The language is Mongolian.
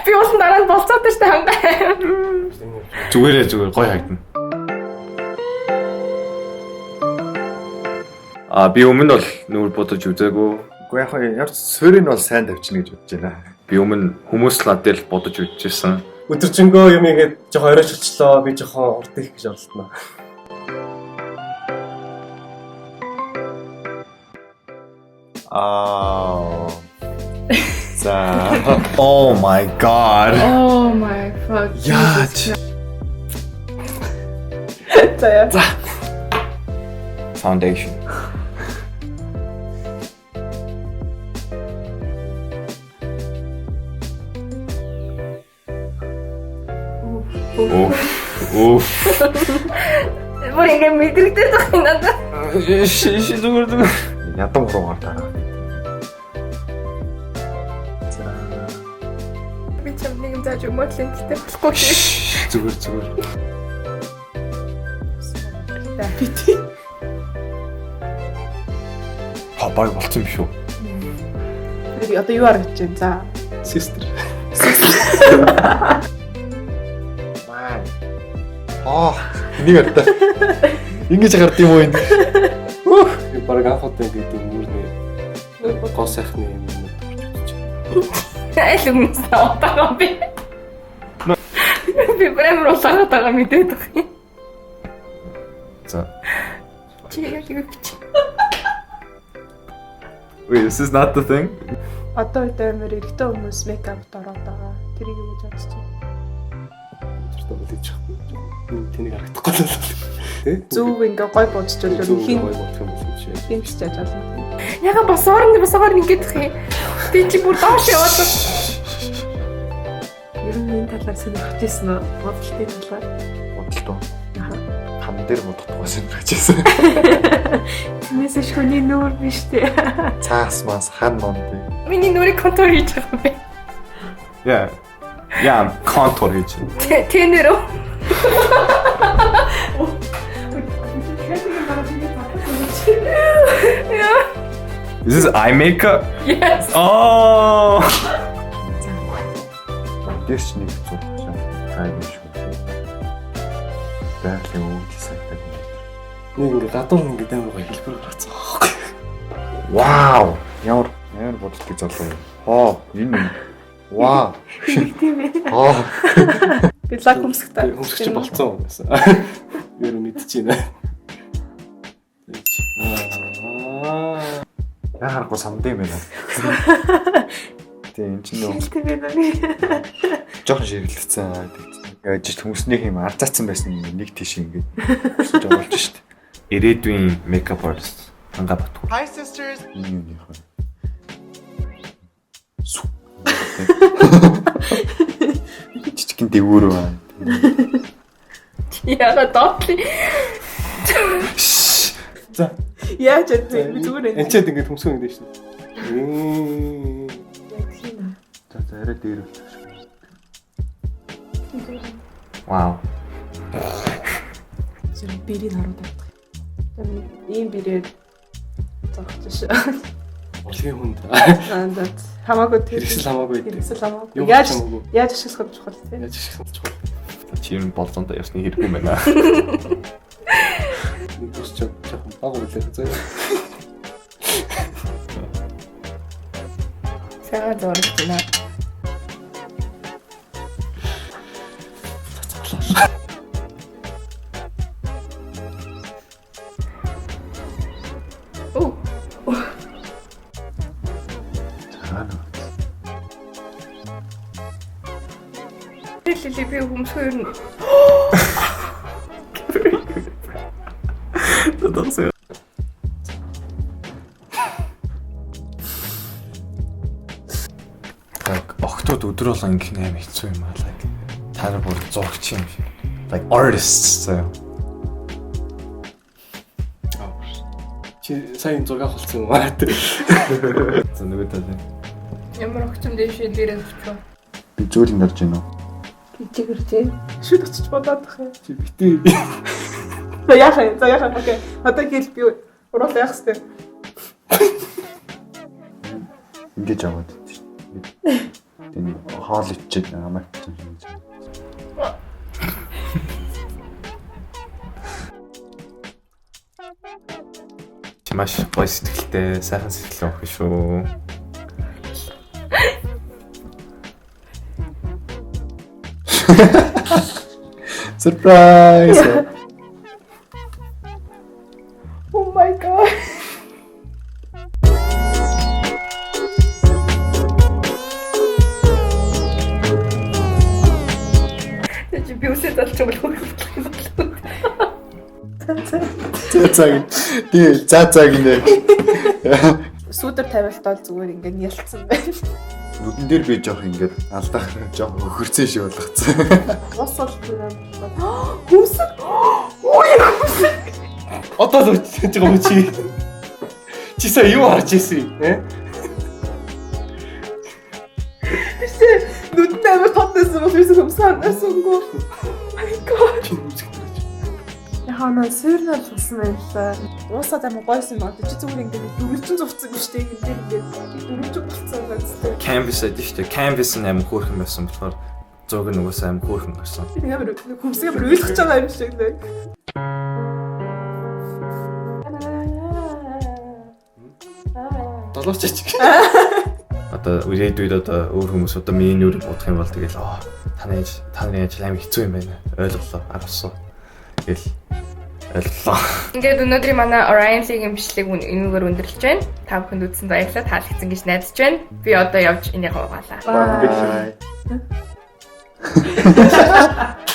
Би уусан дараа нь болцоотой штэ хангаа. Зүгээрээ зүгээр гоё харагдана. А би өмнө бол нүүр будаж үзээгүй. Үгүй яг ямар ч суурийг нь бол сайн тавьчихна гэж бодож байна. Би өмнө хүмүүс лад дээр л будаж үзчихсэн. Өдөржингөө юм игээд жоохон оройч болчлоо. Би жоохон урт их гэж оролдоно. Аа. За. Oh my god. Oh my fuck. Яаж? За яа. Foundation. Уф. Уф. Бүр ингэ мэдрэгдээд байгаа юм надад. Ши ши зүгээр зүгээр. Ядан хуруугаар дараа. За. Би чам нэг юм зааж өгмөр л юм гэтээ болохгүй гэж. Зүгээр зүгээр. Бити. Ха баг болцсон юм шүү. Би одоо юу харагдаж байна? За. Sister. Маа. Аа, энийг хардаа. Ингэж гард юм уу энэ? Би баг анх удаа ингээд юм нүрний гоо сайхны юм юм орж үзэж. Аль өмнөөс аваад би. Би праймер улаагаад байгаа мэдээд байгаа юм. За. Чи яг юу гэж. Wait, this is not the thing. Одоо үед амар эрэгтэй хүмүүс мейкапт ороод байгаа. Тэрийг юу гэж бодож байна? Тэр бол хийж чадахгүй. Тэнийг харагдахгүй л. Тэ? Зөв ингээ гой будчихвал ер нь хин гой бодох юм бол гэж. хин ч яаж болно. Яга босоор нь босоор нь ингэж их юм. Би чи бүр доош яваад байна. Ер нь энэ талаар сонирхож ирсэн үү? Бодолтын талаар. Бодолтоо. Аха. Там дээр бодохдгоо сонирхож байсан. Тэрнээс ш хүний нүүр биш үү? Цаас мас хан мон тий. Миний нүрийг контур хийж байгаа юм бэ. Yeah. Yeah, contour хийж. Тэнэр үү? Яа. Is this eye makeup? Yes. Oh. Дээр ч нэг зураг шаа. Гайгүй шүү. Байгалийн өвдөл сайтаг. Нэг ингээд гадуур ингээд амар гоё хэлбэр гаргацсан байхгүй. Вау! Ямар ямар бодолтой залуу юм. Хоо, энэ. Вау. Тийм ээ. Аа. Би лак өмсгтэй. Өмсгч болцсон юм байсан. Ер нь мэдчихэв нэ. Аа. Яа харахгүй сандсан юм байна. Тийм энэ чинь нөө Тийм ээ нэ. жоохон ширгэлдсэн. Ингээд жишт хүмүүснийх юм арзаацсан байсан юм нэг тийш ингээд өсөж оруулж шít. Ирээдүйн makeup artist Анга Батгүй. Hi, sisters. Энэ юу нөх вэ? Сү. Жижигэн дэвүүр байна. Яга доотлын. За. Яаж вэ? Би зүгээр энэ. Энд ч ингээд хөмсгөө ингээд шин. Яг тийм ээ. За за арай дээр болчих. Вау. Зэрэг бэрийг харуулдаг. Тэр ийм бэрээр зогсож шээ. Урлагийн хүнд. Аа за хамаагүй тэр Хэрэгсэл хамаагүй дээ. Хэрэгсэл хамаагүй. Юу Яаж хамаагүй. яаж ашиглах нь чухал тийм. Яаж ашиглах нь чухал. Чи юм болзонтой явсны хэрэггүй юм байна. Нэг ус ч жоохон баг үлээ зөө. Сайхан зураг байна. Оо. За нөө. Лили би хөмсгөө ер нь Тодорхой. Like октод өдөр болон ингэх нь амар хэцүү юм аа like та нар бүр зурагч юм шиг. Like artists заяа. Чи сая энэ зураг авах болсон юм аа. За нөгөө талын. ямар огцом дэвшээ дээрээ зурчваа. Би зөөлөн дарж байна уу? Жигэр тий. Шүд очиж бодоод тах юм. Чи битээ. За яах юм? За яах юм? Окей. Одоо хэл би уруулаа яах хэвтэй. Ингэж аваад идэв шүү. Тэгээ хоол ичээд амаар юм. Чи маш гоё сэтгэлтэй, сайхан сэтгэл охин шүү. Surprise. Oh my god. Чи би үсээ залж байгаа юм болов. За за. Тэгээ за за гинэ. Сүүдэр тавилт бол зүгээр ингээд нялцсан байна. Нүдэн дээр би жоох ингээд алдах жоох хөрцөн шиг болгоцсон. Ус бол зүгээр хөмсөг. Ой хөмсөг. Одоо л үтсэж байгаа юм чи. Чи сая юу харж ирсэн юм? Э? Биш нүдэнд амар тод байсан бол би хөмсөг харнасангүй. My god. Чи хөмсөг төрөж. Яхаа наа сүйрнэл болсон байна л да. Уусаад амар гойсон байна. Чи зүгээр ингээд дөрвөлжин зурцсан биш үү? Ингээд ингээд дөрвөлжин болцсон байна зү. Canvas гэдэг шүү дээ. Canvas нь амар хөөрхөн байсан болохоор зураг нь угаасаа амар хөөрхөн гарсан. Би амар хөмсөг амар ойлгож байгаа юм шиг нэг. Долоорч ач. Одоо ирээдүйд одоо өөр хүмүүс одоо миний нүрийг бодох юм бол тэгэл аа таны ажил та нарын ажил амар хэцүү юм байна. Ойлголоо, аргасуу. Тэгэл ойлголоо. Ингээд өнөөдрийн манай Orion League-ийн бичлэг энүүгээр өндөрлөж байна. Та бүхэнд үзсэнд баярлалаа. Таалагдсан гэж найдаж байна. Би одоо явж энийг угаалаа. Bye. Bye.